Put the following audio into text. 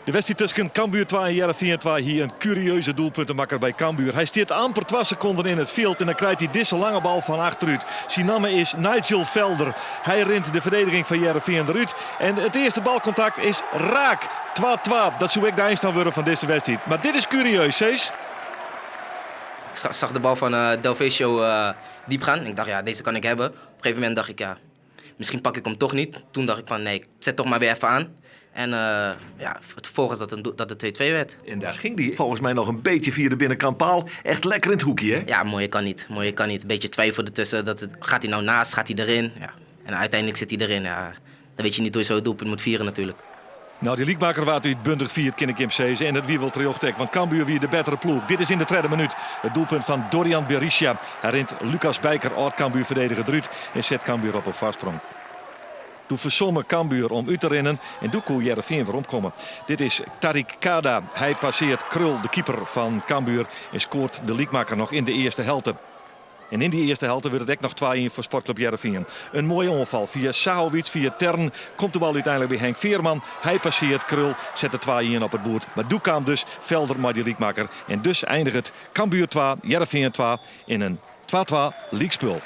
De wedstriid tusken Cambuur 2 en Hearrenfean 2 hie in kurieuze doelpuntemakker by Cambuur. Hy stiet amper 2 sekonden yn it fjild en dan krijt hy dizze lange bal fan achterút. Syn namme is Nigel Velder. Hy rint de ferdediging fan Hearrenfean derút en it earste balkontakt is raak. 2-2, dat soe ek de einstân wurde fan dizze wedstriid. Mar dit is kurieus, Cees. Ik zag de bal van Delvecchio diep gaan. Ik dacht, ja, deze kan ik hebben. Op een gegeven moment dacht ik, ja, misschien pak ik hem toch niet. Toen dacht ik van, nee, ik zet toch maar weer even aan. En ja, vervolgens dat het 2-2 werd. En daar ging die volgens mij nog een beetje via de binnenkant paal. Echt lekker in het hoekje, hè? Ja, mooier kan niet. Mooier kan niet. Een beetje twijfel ertussen. Gaat hij nou naast? Gaat hij erin? Ja. En uiteindelijk zit hij erin. Ja. Dan weet je niet hoe je zo'n doelpunt moet vieren natuurlijk. Nou, die lykmakker waard útbundich fierd, kin ik jim sizze. En dat wie wol terjochte ek, want Cambuur wie de bettere ploech. Dit is yn de tredde minuut it doelpunt fan Dorian Berisha. Hy rint Lucas Bijker, âld-Cambuur-ferdediger, derút en set Cambuur op in foarsprong. Doe fersomme Cambuur om út te rinnen en doe koe Hearrenfean weromkomme. Dit is Tarik Kada. Hy passeart Krul, de keeper fan Cambuur, en skoart de lykmakker noch yn de earste helte. En yn dy earste helte wurdt it ek noch 2-1 foar Sportklup Hearrenfean. In moaie oanfal fia Zahovic, fia Thern komt de bal úteinlik by Henk Veerman. Hy passeart Krul, set de 2-1 op it boerd. Mar doe kaam dus Velder mei dy lykmakker en dus einiget Cambuur 2, Hearrenfean 2 yn in 2-2 lykspul.